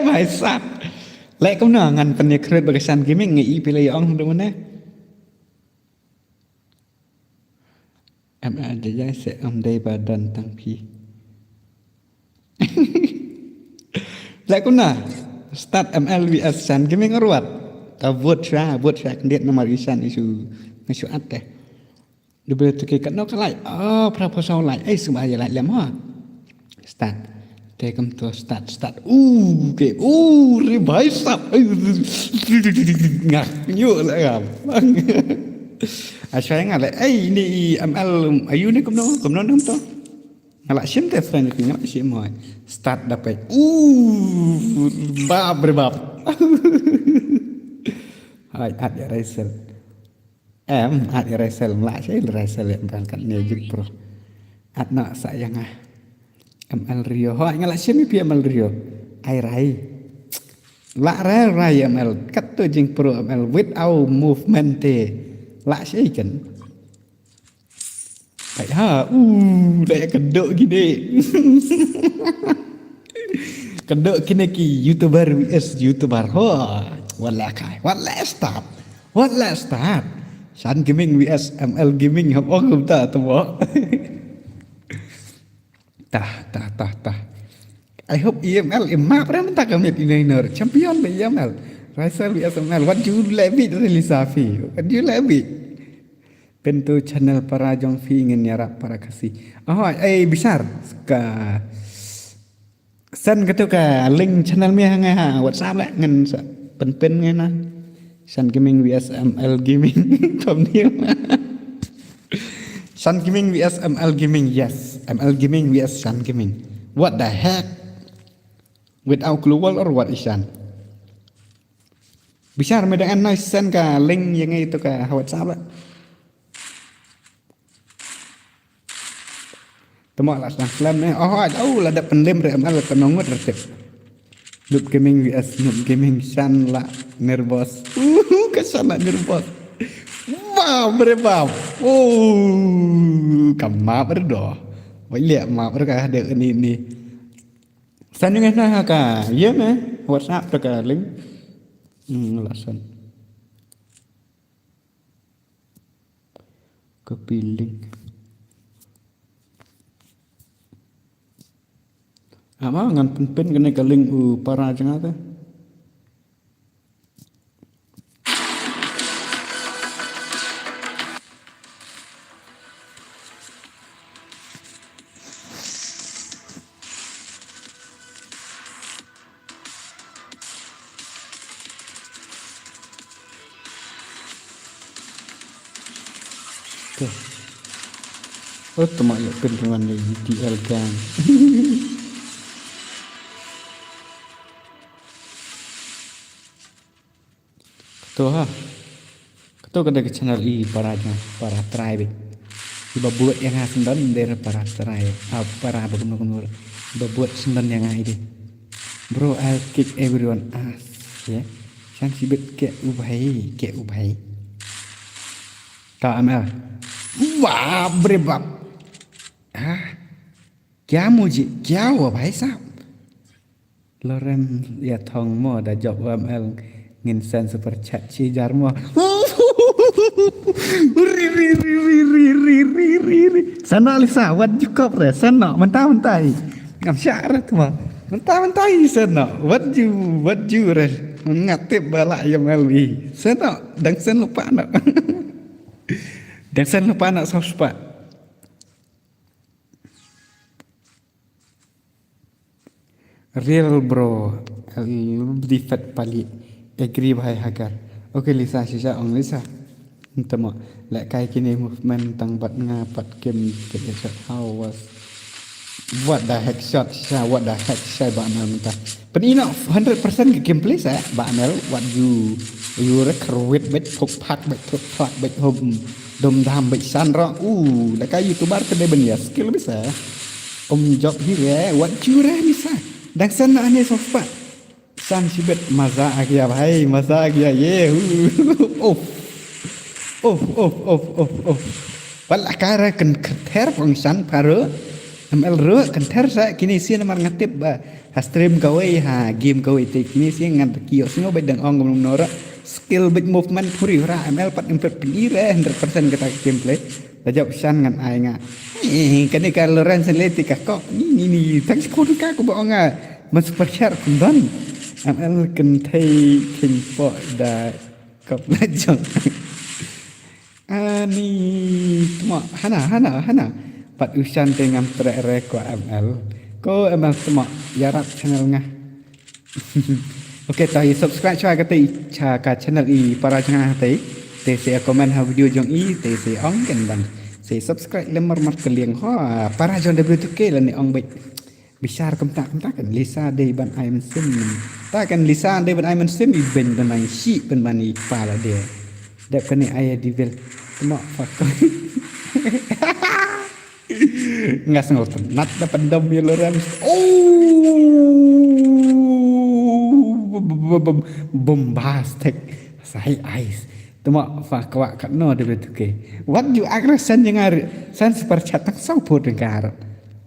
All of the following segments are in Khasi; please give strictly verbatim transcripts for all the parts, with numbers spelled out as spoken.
Bhai sab. Leh kumno ngan pynïakhlad bad ka Shan Gaming, nga i phi la ïa ong haduh mynne. Em, eh, jai jai se em dei ba don tang phi. Leh kumno? Start M L V S Shan Gaming or what? Ta vote sha, vote sha khyndiat namar i Shan i shu, nga shu at te. Dube tu ke katno ka like. Oh, phra phew saw like. Ei, sngewbha ïa like lem ha. Start. Te kumto start, start. Uh, ke. Uh, re bhai sab. Nga nyu la ngam. Ashwa nga le. Ei, ini i M L ayu ni kumno, kumno ni kumto. Nga la shim te friend ni nga la shim hoi. Start da peit. Uh, bab re bab. Hai, at ya Raisel. Em, at ya Raisel, mla shai Raisel em kan kat ne jik pro. At na sa yang ah. M L Rio, hoi nga la shim pi M L Rio. Ai rai. La rai rai M L, kat tu jing pro M L without movement te. La shai kan. Ai ha, uh, da ya kedok gini. Kedok kini ki YouTuber V S YouTuber. Ho, wala kai, wala start. Wala start. Shan Gaming V S M L Gaming hap ong kumta tu mo. Tah, tah, tah, tah. I hope E M L i map re mynta ka miet ino ino. Champion ba E M L. Raisel V S M L. What you like bit really safi. What you like bit. Pintu channel para jong phi ngin ïarap para Khasi. Oh, eh, Bishar. Ka send katu ka link channel me ha ngai ha WhatsApp le ngin sa pynpin ngai na. Shan Gaming V S M L Gaming. Thumbnail. Shan Gaming V S M L Gaming. Yes. M L Gaming V S Shan Gaming. What the heck? Without global or what, Ishan? Bishar me dang an nice send ka link ïa ngai tu ka ha WhatsApp la. Tama la sang slam ne. Oh, oh, la da pynlem re M L ka nongot re tip. Noob Gaming V S Noob Gaming Shan la nervous. Uhu, ka Shan la nervous. Bam re bam. Oh, ka map re do. Wai le map re ka de ni ni. Send ngai na ha ka ïa me WhatsApp tu ka link. Hmm, la send. Copy link. Ama ngan pynpin kane ka link u para jong nga te. Te. Oh, tama ïa pynrungan ïa U T L gang. Kato ha. Kato ka dei ka channel i para jong, para trai bit. Iba bud ïa nga syndon dei para trai. Ah, para ba kumno kumno. Iba bud syndon ïa nga i dei. Bro, I'll kick everyone ass. Yeah. Shan shibit ke u bhai, ke u bhai. Ta M L. Bap re bap. Ah. Kya mujhe, kya hua bhai sahab? Loren ïa thong mo da jop U M L ngin send super chat shi jar mo. Ri, ri, ri. Sano Lisa, wat ju kop re, sano, mynta, mynta hi. Ngam shah re tu mo. Mynta, mynta hi sano. Wat ju, wat ju re. Ngatip bala ïa U M L hi. Sano, dang send lupa no. Dang send lupa no, soft spot. Real bro, di fat pali. Agree bhai Hagar. Okay Lisa, shisha ong Lisa. Ntamo, leh kai kine movement tang bad nga pat kim kit shot how was. What the heck shot sha, what the heck shai ba na mynta. Pynino hundred percent ka gameplay sa ba Mel, what you, you recruit bet phok phak bet phok phak bet hom dom dam bet san ro. U, leh kai YouTuber ka dei ban ïa skill bisa. Om job hi re, wat ju re bisa. Dang san na ane sofa. San shibet maza a gaya bhai, maza a gaya ye. Of. Of, of, of, of, of. Wala kara kan kher pang san paro. M L ruh kan ther sa kine sien namar nga tip ba ha stream kawei ha game kawei te kine sien ngan ki ïoh sngew bad dang ong ngam nora skill bad movement puri ura M L pat impet pin ira hundred percent kata ka gameplay. Lajok shan ngan ai nga. Eh, kane ka Lawrence le ti ka kok ni ni ni tang skun ka ko ba ong nga man super share kun don. M L kan thei kin po da kop lajok. Ani tma hana hana hana. Pat u shan te ngam trek re ko M L. Ko M L tma yarap channel nga. Okay, ta i subscribe chwa kata i cha ka channel i para channel te. Te se comment ha video jong i te se ong kan ban. Se subscribe lemar mar kaliang ho para jong W two K la ne ong bit. Bishar kumta kumta kan Lisa dei ban ai mynsiem. Ta kan Lisa dei ban ai mynsiem i ben ban ai shi ben ban i kpala de. Dep kane ai di vel. Tma fuck. Nga sngew tynat da pyndom ïa Lawrence. Oh, bombastic. Sai ais. Tma fa kwah katno de betuke. Wat ju aggression jngar san super chat tang support jngar.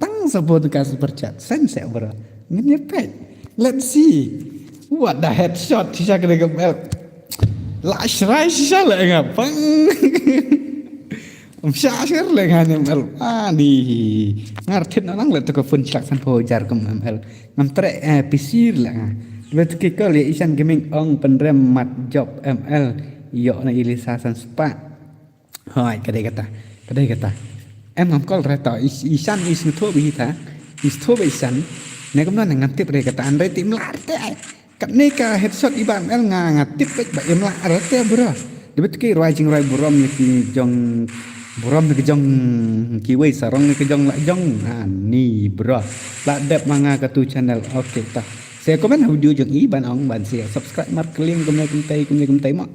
Tang support ka super chat san se bro. Ngin ïa pek. Let's see. What the headshot shisha kene ka bel. La shrai shisha le nga pang. Ym shah shir le nga ne M L. Ani. Ngar thit na lang le to ka phone shlak san pho jar kum M L. Ngam trek eh P C le nga. Betuke kol ïa isan gaming ong pynrem mat job M L. Ïoh na Elisa san spah. Hoi, ka dei kata. Ka dei kata. Em ngam kol re ta. Isan is ngi thoh bi ta. Is thoh bi isan. Ne kumno ne ngam tip re kata. An re tip mla re te ai. Katne ka headshot i ba M L nga nga tip ba i mla re te bro. Debe tiki rwai jing rwai burom ni ki jong burom ni ki jong kiwei sarong ni ki jong la jong. Ani bro. La dep ma nga ka tu channel. Okay ta. Se comment ha video jong i ban ong ban se subscribe mar kling kumne kumtai kumne kumtai mo.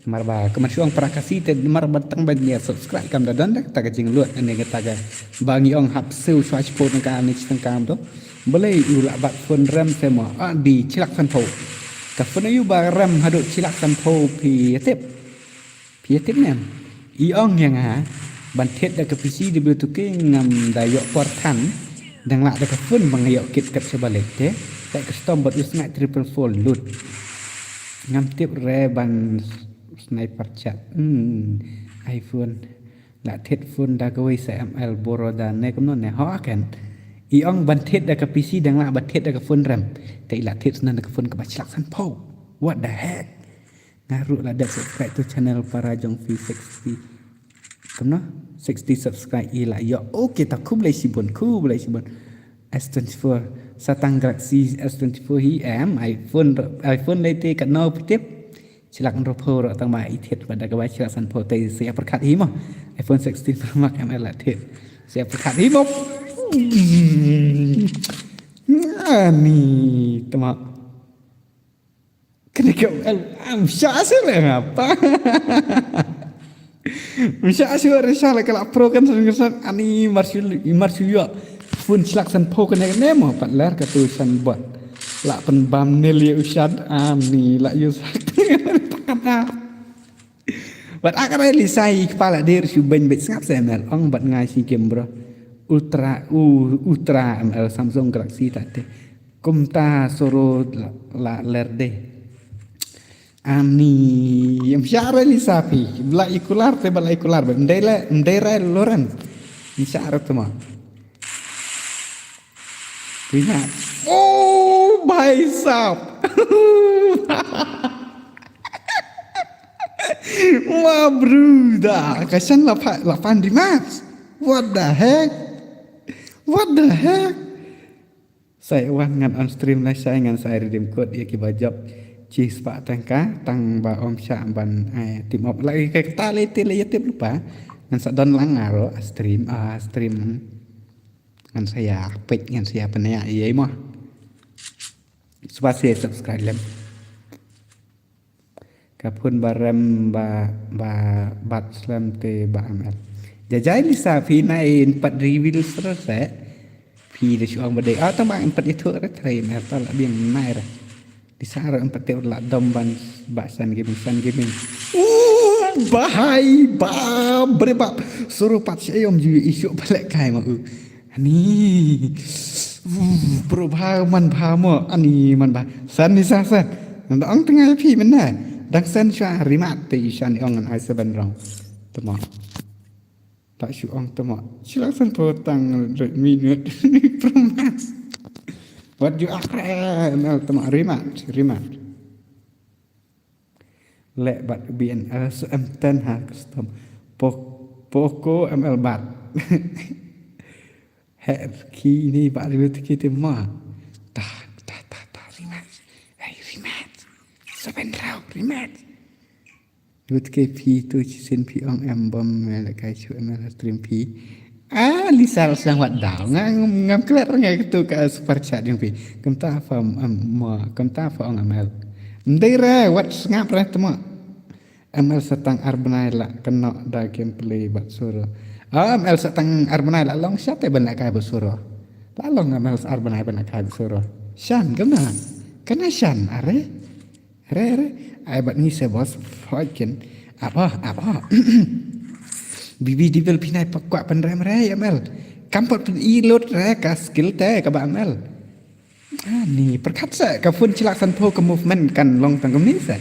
Mar ba ka man shuang para Khasi te mar ba tang ban ïa subscribe kam da don da ta ka jinglut ne ka ta ka ba ngi ong hap siu shwa shipot na ka ni chitang kam to. Balei u la bat phone rem se mo a di chilak san pho. Ka phone yu ba rem hadu chilak san pho phi tip. Phi tip ne. I ong yang ha ban thied da ka P C W two K ngam da ïoh por than dang la da ka phone ba nga ïoh kit kat sha balek te. Te ka stom bad u sngai triple four lut. Ngam tip re ban sniper chat. Hmm, iPhone. La thied phone da kawei sa M L boro da ne kumno ne ho ken. I ong ban thied da ka P C dang la ban thied da ka phone rem. Te i la thied snan da ka phone ka ba chlak san pho. What the heck? Nga ruh la dep subscribe to channel para jong phi sixty. Kumno? Sixty subscribe i la ïoh. Okay ta khublei shibun, khublei shibun. S twenty-four. Satang Galaxy S twenty-four hi em iPhone iPhone lei te katno phi tip. Chilak nro pho ro tang ba i thied ba da ka ba chilak san pho te se perkat hi mo. iPhone sixteen Pro Max M L la thied. Se perkat hi mo. Ani tama. Kene ke am sha se le ngapa. Am sha se re sha le kala pro kan san san ani marsu marsu yo. Phone chlak san pho kene ne mo pat ler ka tu san bot. La pen bam ne le u shad ani la yu sak. Pat akare li sai kepala dir shu ben bet sngap se M L ong bat ngai si game bro. Ultra u ultra M L Samsung Galaxy ta te. Kumta soro la, la lerde. Ani, em syara li sapi. Bla ikular te bla ikular. Mdai le, mdai rai loran. Em syara tuma. Pina. Oh, bhai sahab. Wah, bro, da. Kasan la pa, la pan di mas. What the heck? What the heck? Sai wan ngan on stream na sai ngan sai redeem code ïa ki ba jop. Chi spah tangka tang ba ym shah ban ai team up lagi ka kata le te le ïa tip lupa. Ngan sa don lang aro a stream a stream. Ngan sa ïa peit ngan sa ïa pynïa ïa mo. Spa se subscribe lem. Ka phone ba rem ba ba bat slem te ba M L. Jajai Lisa phi nai in pat reveal sra se. Phi da shu ong ba dei ah tang ba in pat ithuh re trai M L ta la biang nai re. Lisa re in pat te la dom ban ba san gaming san gaming. Uh, bahai ba bre ba suru pat se yom ju isu pale kai ma u. Ani. Probha man bha mo. Ani man bha. San ni sa san. Nda ong tnga phi mynne. Dang san sha rimat te i shan ong an ai seven round. Tama. Tak shu ong tama. Sila san po tang minute. Promise. What you are, mel tama rimat. Rimat. Leh bad B N S M ten ha custom. Poco M L bad. Her ki ni bad lut ki te ma. Ta ta ta ta rimat. Hey rimat. Seven round rimat. Lut ki phi tu chi sin phi ong em bom me la kai chu M L stream phi. Ah, Lisa la sdang wat daw. Nga ngam klet nga katu ka super chat jong phi. Kumta fa em mo, kumta fa ong M L. Mdei re wat sngap re tmo. M L sa tang ar bnai la kynnoh da gameplay bad Soro. Ah, M L sa tang ar bnai la long sha te ban la kai bad Soro. La long M L sa ar bnai ban la kai bad Soro. Shan kena. Kena shan are. Re re. Ai bad ngi se bos. Hoikin. Apa apa. Bibi divel pinai pakwa penrem re M L. Kampot pen ilot re ka skill te ka ba M L. Ani pyrkhat sa ka phone chilak san pho ka movement kan long tang kumni sa.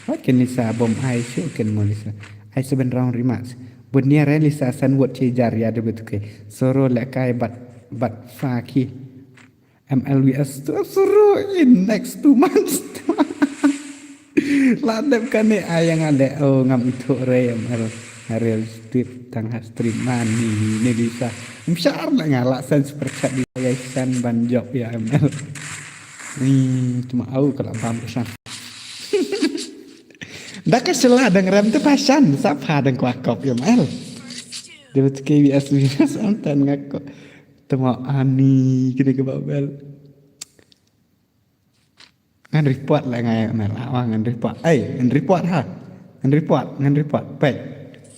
Wat ken Lisa bom ai shu ken mo Lisa. Ai seven round rematch. Bun nia re Lisa san wot che jar ya de betuke. Soro le kai bat bat fa ki. M L V S tu Soro in next two months. La dep kane ayang ale o ngam ithuh re M L. Harel Street tang ha street man ni ni Lisa. Mshar la nga la san super chat di ya san ban jop ya M L. Ni tuma au ka la bam ka san. Da ka sela dang rem te pasan sa pa dang kwa kop ya M L. Dia betul K V S Venus antan ngako. Tuma ani kini ke babel. Ngan report la ngai Mel. Awa ngan report. Ai, ngan report ha. Ngan report, ngan report. Pek.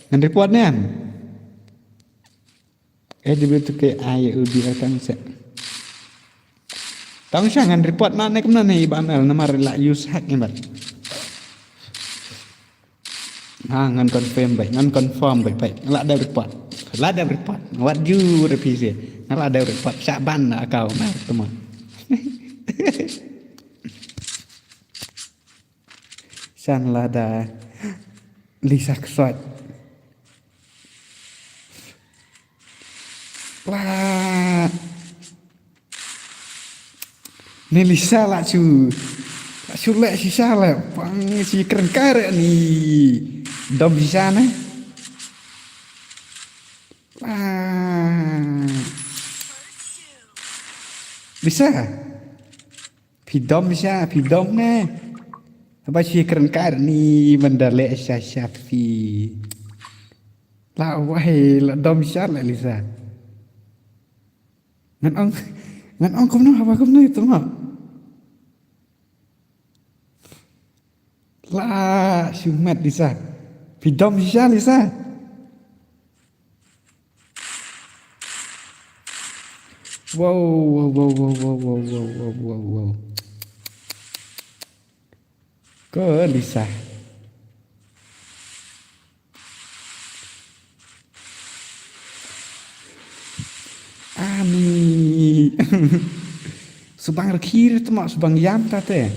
Ngan report nian. Eh, di betul ke ai udi tang se. Tang sha ngan report na ne kumna ne iba Mel namar la use hack ni bat. Ha ngan confirm bai, ngan confirm bai bai. Ngan la dep report. La dep report. Wat ju repeat. Ngan la dep report. Sha ban na kau mar teman. San lada Lisa Ksot. Wah. Ni Lisa la chu. La chu le shisha le. Pang si kren kare ni. Dom shisha ne. Wah. Lisa. Phi dom sha, phi dom ne. Ba shi kren kar ni manda le sha sha phi. La wai la dom sha la Lisa. Ngan ong, ngan ong kumno haba kumno itu ma. La shumat Lisa. Phi dom sha Lisa. Wow, wow, wow. Ko Lisa. Ani. Subang rakhir tu mak subang yam tate.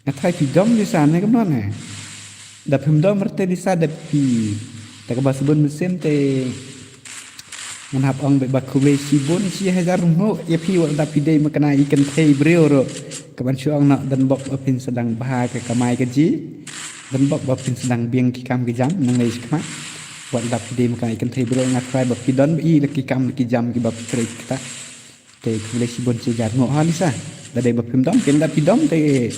Nga tharai phi dom Lisa ne kumno ne. Da phim dom rte Lisa da phi. Da kaba sbun mynsiem te. Ngan hap ong ba khublei shibun shi hajar nguh ïa phi wat da phi dei ma kane i kynthei briew ruh. Kaban shu ong noh don bok ba phin sdang bha ka kamai ka ji. Don bok ba phin sdang biang ki kam ki jam nangne shakhmat. Wat da phi dei ma kane i kynthei briew nga tharai ba phi don ba i la ki kam la ki jam kiba phi trei kata. Te khublei shibun shi hajar nguh ha Lisa. Da dei ba phim dom ken da phi dom te.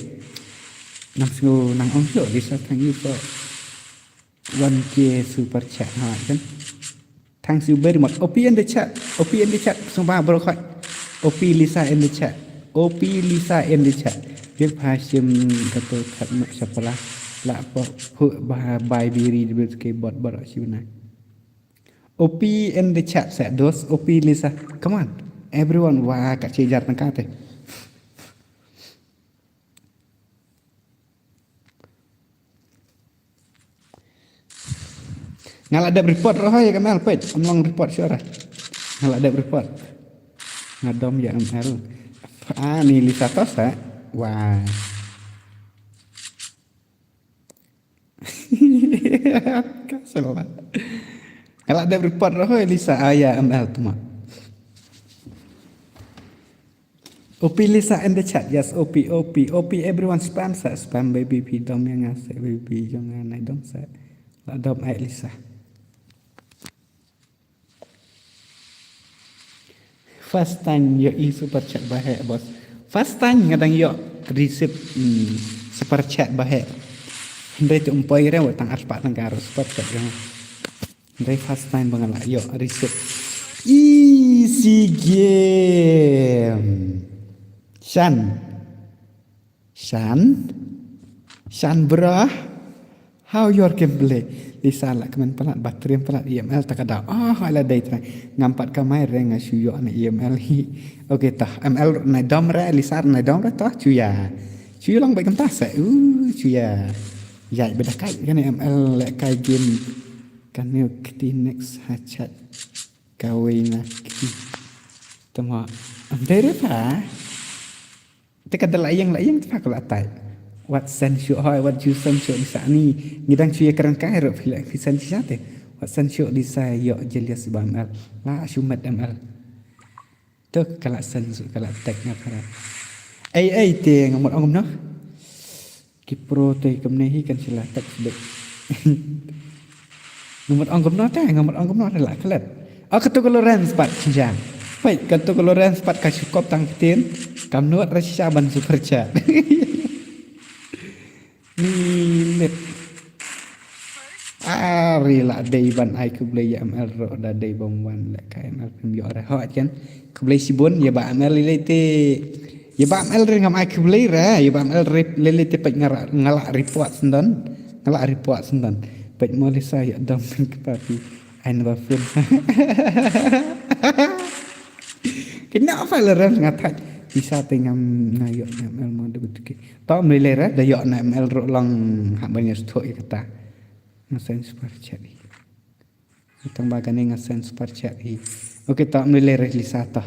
Nang sngew nang ong shuh Lisa thank you for one K super chat ha kan. Thanks you very much. O P in the chat. O P in the chat. Sngewbha bro khot. O P Lisa in the chat. O P Lisa in the chat. Biang pha shim kato khat mak shapala. La pho phu ba bai biri di bit ke bot bot shibna. O P in the chat sa dos O P Lisa. Come on. Everyone wa ka chejar tangka te. Nga la dep report roh ïa ka mel peit, am long report shuwa. Nga la dep report. Nga dom ïa M L. Ah, ni Lisa to sa. Wah. Ka salah. Nga la dep report ruh, hoi, Lisa, ah, ïa M L tu ma. O P Lisa in the chat. Yes, O P, O P, O P, everyone spam sa, spam baby, phi dom ïa nga sa, baby, jong nga nai dom sa. La dom ai Lisa. First time ïoh i super chat ba heh, boss. First time nga dang ïoh receive, hmm, super chat ba heh. Hynrei tu ym poi re, wat tang arspah tyngka ruh super chat ïa nga. Hynrei first time ba nga la ïoh receive. Easy game. Shan. Shan? Shan bra? How your gameplay? Lisa la kmen palat, ba triem palat, E M L ta ka daw. Ah, hala dei trai. Ngam pat ka mai re nga shu ïoh na E M L hi. Okay, tah, M L nai dom re, Lisa nai dom re, tah, chuya. Chuya long bai kam tah se, uh, chuya. Ïai beda kai, kan M L le kai game. Kan neu kti next ha chat. Kawei na kti. Tama. Am dei re pa? Te ka da la ïeng la ïeng te pha ka la tai. Wat send shuh hoi, wat ju send shuh Lisa ni. Ngi dang shu ïa kren kai ruh phi la phi send shisha te. Wat send shuh Lisa ïoh jealous ba M L. La shu met M L. Tu ka la send shuh ka la tag nga pha. Ei ei te nga mut ong kumno. Ki pro te kumne hi kan shu la tag sbek. Nga mut ong kumno te, nga mut ong kumno te la klet. Oh, katu ka Lawrence pat shisha. Peit, katu ka Lawrence pat ka shu kop tang ktien. Kam nud re shisha ban super chat. Ni lit. Ari la dei ban ai khublei ïa M L ruh da dei bym wan leh kai M L phim ïoh re hoi kan. Khublei shibun ïa ba M L lei lei te. Ïa ba M L re ngam ai khublei re, ïa ba M L re lei lei te peit nga ra, nga la report sendon. Nga la report sendon. Peit mo Lisa ïa dom ka papi. Ai na ba phone. Kena apa la rem nga thait. Lisa te ngam nga ïoh na M L mo da betul ke. To mlei lei re da ïoh na M L ruh long ha ban ïa sthoh ïa kata. Nga send super chat hi. Tang ba kane nga send super chat hi. Okay, to mlei lei re Lisa to.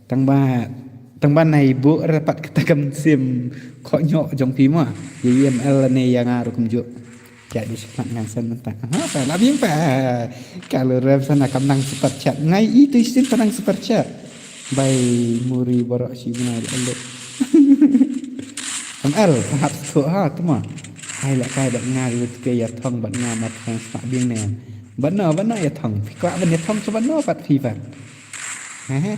Tang ba, tang ba nai bu re pat kata ka mynsiem khohñioh jong phi ma. Ïa E M L ne ïa nga ruh kumjuh. Ïa du sngewthuh ngan send mynta. Ha, pa la biang pa. Ka Lawrence sa na kam nang super chat. Ngai i tu isin ka nang super chat. Bai muri baroh shi bnai la leh. M L, hap sngewthuh ha, tu ma. Ai la kai bad nga ruh te ïa thong bad nga ma thong sma biang ne. Bad no, bad no ïa thong. Phi kwah ban ïa thong sa bad no bad phi bad. He he.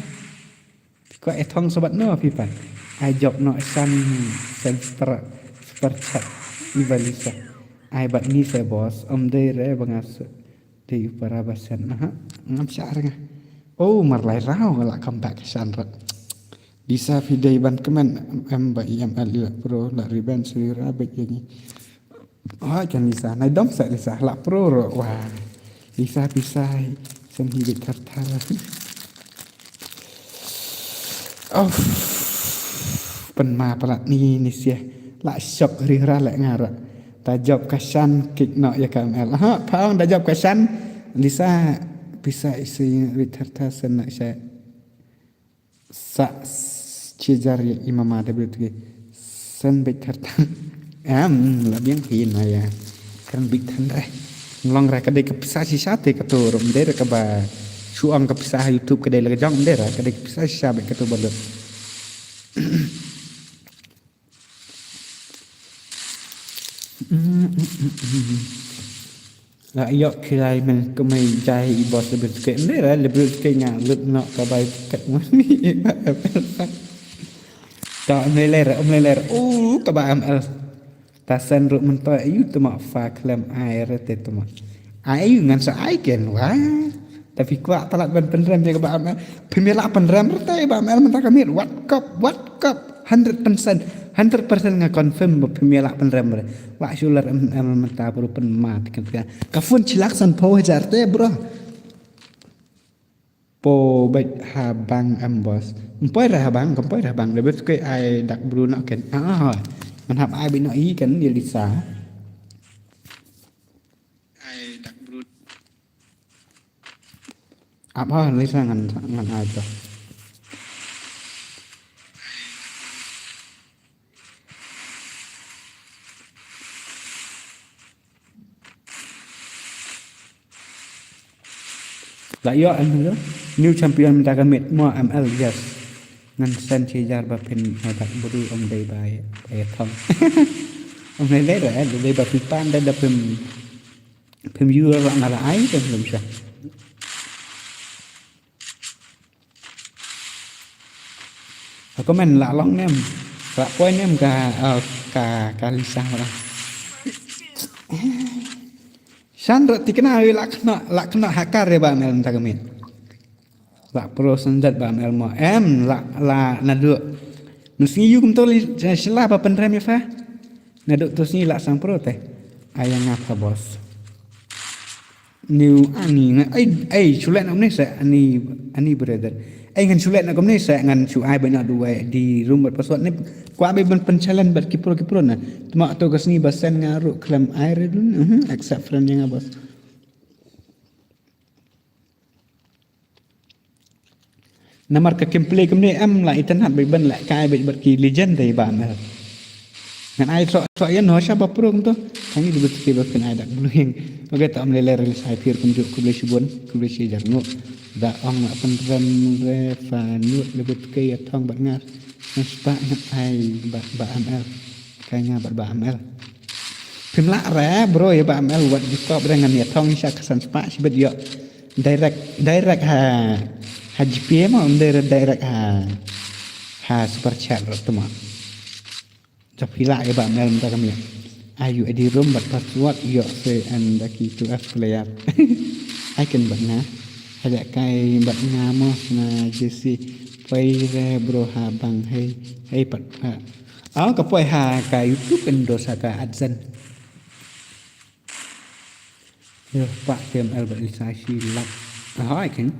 Phi kwah ïa thong sa bad no phi bad. Ai jop no san, san super, super chat. Iba Lisa. Ai bad ni sa boss. Om dei re ba nga sa. Dei u para ba sen. Aha. Ngam shah re nga. Oh, mar lai rau nga la come back shan rat. Lisa phi dei ban kmen em ba E M L la pro la revenge ri ra bek ïa ngi. Hoi kan Lisa, nai dom sa Lisa, la pro ro, wah. Lisa pisa, sen hi bit thar thar. Oh. Pynma palat ni ni sia. La shock ri ra leh nga ra. Ta jop ka shan kick no ïa ka M L. Ha, phaong da jop ka shan. Lisa pisa isi bit thar thar sen na sha. Sa s-, chejar ïa i mama da bit ki. Sen bit thar thar. Em, la biang hi na ïa. Kan bit than re. Nglong re ka dei ka pisa shisha te ka tu rum dei re ka ba. Shu ong ka pisa ha YouTube ka dei la ka jong dei re ka dei ka pisa shisha bit ka tu ba lut. La ïoh khilai men kumai jai i boss lebih sikit. Mlei ra lebih sikit nga lut nok ka bai kat mani. Ta mlei lera, mlei lera. Oh, ka ba M L. Ta sen ruk mentoy ayu tu mak fa klem ai rete tu mak. Ayu ngan sa ai ken wa. Tapi kwah palat ban pynrem ïa ka ba M L. Pynmih la pynrem rete ba M L mynta ka miet. Wat kop, wat kop. Hundred percent. Hundred percent nga confirm ba pynmih la pynrem re. Wa shular M L mynta bru pynmat kan ka. Ka phone chilak san phew hajar te bro. Po bait ha bang em boss. Mpoi ra ha bang, mpoi ra ha bang. Lebih suka ai dak bru nak ken. Ah, man hap ai bino i kan dia Lisa. Ai dak bru. Ap ha, Lisa, ngan, ngan ai to. La ïoh em tu. New champion mynta ka miet mo M L, yes. Ngan send shi hajar ba phin ai bad bru, ym dei ba ïa, ba ïa thong. Ym dei dei re, dei ba phi pan da da phim, phim ïoh la nga la ai te lem sha. Ka comment la long nem. La poi nem ka, eh, ka, ka Lisa marang. Shan rot tikna wi la kena, la kena hakar ïa ba M L mynta ka miet. La pro sandat ba M L mo. Em, la, la naduh. Mynsngi ïu kumto li, sila ba pynrem ïa pha. Naduh to sngi la sang pro te. Ai ïa nga pha boss. New ani nga, ai, ai, shu leh na kumne sa, ani, ani brother. Ai ngan shu leh na kumne sa, ngan shu ai ba na duwai di room bad password ne. Kwah ba ban pynchallenge bad ki pro ki pro na. Tma to ka sngi ba send nga ruh khlem ai re dun. Mhm, accept friend ïa nga boss. Namar ka gameplay kumne em la itynnad bad ban leh kai bad bad ki legend dei ba mer. Ngan ai sok sok ïa no sha ba pro kumto. Hangi debut ki ba phin ai dak bluing. Okay, ta am lele release ai phi kumjuh, khublei shibun, khublei shi hajar nguh. Da ong la pynrem re pha nud debut ki ïa thong bad ngar. Ngan spah ngat ai ba, ba M L. Kai nga bad ba M L. Phim lah re bro ïa ba M L wat jukop re ngan ïa thong sha ka san spah shibit ïoh. Direct, direct ha, ha G P mo, ym dei re direct ha, ha super chat rot tu mo. Jop hi lah ïa ba M L mynta ka miet. Ai ïa di room bad password ïoh se and aki two F player. Ai ken bad nga. Haja kai bad nga mo na J C. Poi re bro ha bang hei. Hei pat ha. Aw ka poi ha ka YouTube Indo sa ka AdSense. Ïa, pak T M L bad Lisa shi lak. Ahoi ken.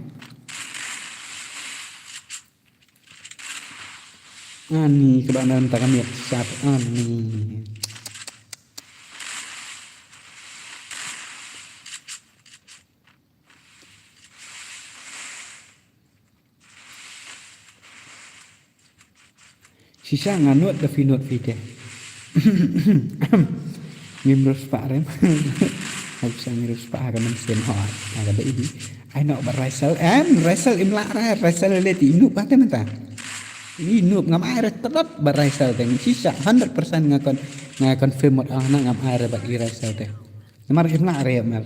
Ani ka ba nan ta ka miet sat ani. Shisha nga nud da phi nud phi te. Ngim riewspah rem. Hap sa ngim riewspah ha ka mynsiem hoi. Ha ka dei di. Ai noh bad Raisel. Em, Raisel im lah re, Raisel le ti inup ba te mynta. Inup ngam ai re tadot bad Raisel te. Shisha hundred percent nga kon, nga confirm mut ah na ngam ai re bad i Raisel te. Namar im lah re mer.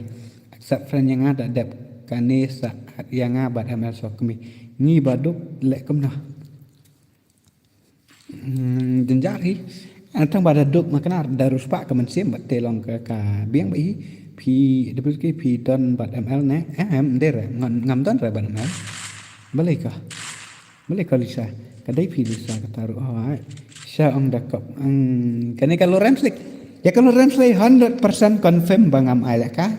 Accept friend ïa nga da dep kane sa ïa nga bad M L Sokmi. Ngi ba duk leh kumno. Hmm, jynjar hi. Tang ba da duk ma knar da riewspah ka mynsiem bad te long ka, ka biang ba hi. Phi da phi ki phi don bad M L ne? Em, em, nder ngam, ngam don re bad M L. Balei ka? Balei ka Lisa? Ka dei phi Lisa kata ruh hoi. Sha ong da kop. Hmm, kane ka Lawrence lek. Ïa ka Lawrence lek hundred percent confirm ba ngam ai leh ka.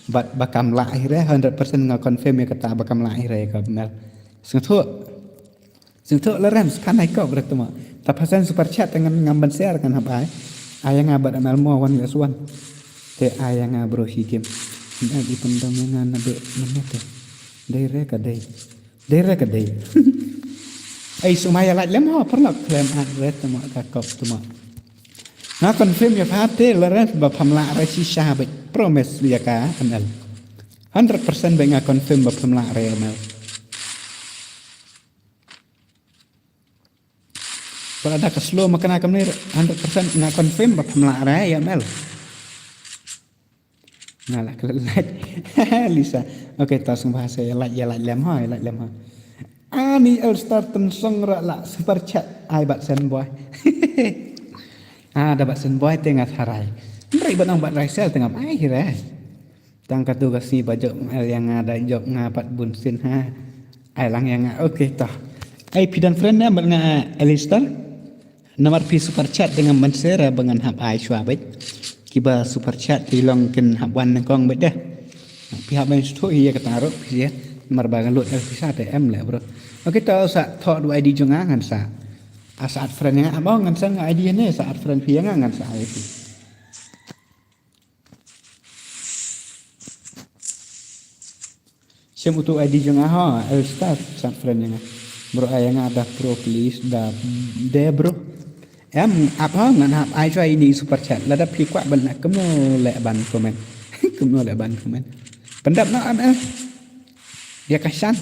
Bad ba kam lah hi re hundred percent nga confirm ïa kata ba kam lah hi re ka M L. Sngewthuh. Sngewthuh Lawrence, phan ai kop re tuma. Ta phasen super chat te ngan ngam ban share kan hap ai. Ai ïa nga bad M L mo one less one. Te ai ïa nga bro shi game. Ngan ai i pyndam ïa nga na be mynne te. Dei re ka dei. Dei re ka dei. Ai sumai ïa lait lem ho paralok khlem at re tuma ka kop tuma. Nga confirm ïa pha te Lawrence ba pham lah re shisha bad promise ïa ka M L. Hundred percent ba nga confirm ba pham lah re M L. Ba lada ka slow ma kane kamne hundred percent nga confirm ba pham lah re ïa M L. Nga lah klet lait. Lisa. Okay, ta sngewbha sa ïa lait, ïa lait lem ha, ïa lait lem ha. Ani Elstar Tynsong ra la super chat ai bad Sen Boy. Ah, da bad Sen Boy te nga tharai. Mrei bad nang bad Raisel te ngam ai hi re. Tang katu ka sngi ba jop M L ïa nga da jop nga pat bun sien ha. Ai lang ïa nga. Okay, toh. Ai phi don friend ne bad nga Alistair? Namar phi super chat te ngam ban share ba ngan hap ai shuwa bad. Kiba super chat te long kin hap wan nyngkong bad deh. Phi hap ban shu ïa kata ruh phi ïa. Namar ba nga lut pisa te em leh bro. Okay, toh sa thoh du I D jong nga ngan sa. A sa add friend ïa nga, abo ngan sa nga I D ne sa add friend phi ïa nga ngan sa ai phi. Kem utu I D jong nga ho, eh, star chat friend jong nga. Bro, ai nga da pro please, da de bro. Em, ap ho, ngan ap ai chwa ini super chat. Lada phi kwah ban, kumno leh ban comment. Kumno leh ban comment. Pyndep noh M L. Ïa ka shan.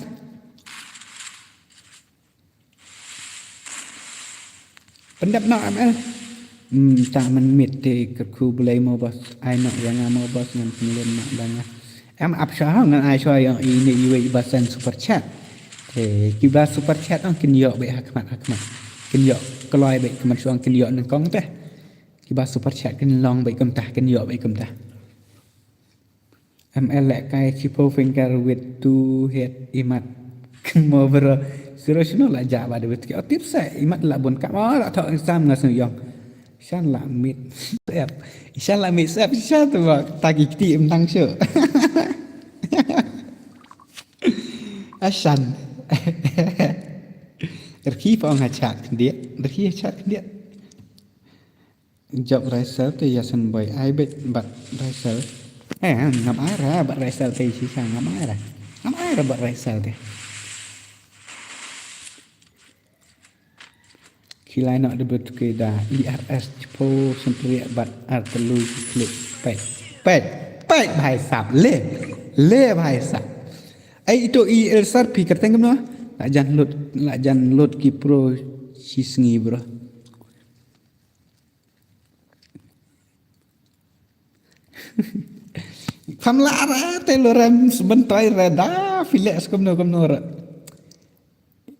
Pyndep noh M L. Hmm, ta man mit te kyrkhu Blei mo boss. Ai noh ïa nga mo boss ngan pynlong noh da nga. Em ap sha ha ngan ai sha ïa ini iwei iba send super chat. Te kiba super chat ong kin ïoh beit ha khmat ha khmat. Kin ïoh kloi beit khmat shuwa kin ïoh nyngkong te. Kiba super chat kin long beit kumta kin ïoh beit kumta. M L leh kai chipo finger with two head imat. Mo bro. Siro shino la ja ba de wit ki. O tip sa imat la bun ka. Mo la thok sam nga sung yong. Shan la mit. Sep. Shan la mit sep. Shan tu ba. Ta ki kti im tang shu. Ashan. Rki pa ong ha chat khyndiat. Rki ha chat khyndiat. Job Raisel te ïa shen boy ai beit bad Raisel. Eh, ngam ai ra bad Raisel te shisha ngam ai ra. Ngam ai ra bad Raisel te. Khilai nok debut ke da E R S chipo sentri bad ar telu klik pet. Pet. Pet bhai sab le. Le bhai sab. Ai ito i el sar pi kerteng kemno. La jan load, la jan load ki pro shisngi bro. Kham la ra te lo rem sbentai ra da file skumno kumno ra.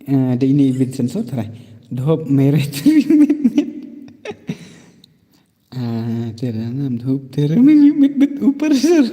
Eh, de ini Vincent so trai. Dhop mere tri mit mit. Ah, tera nam dhop tera mit mit mit upar sir.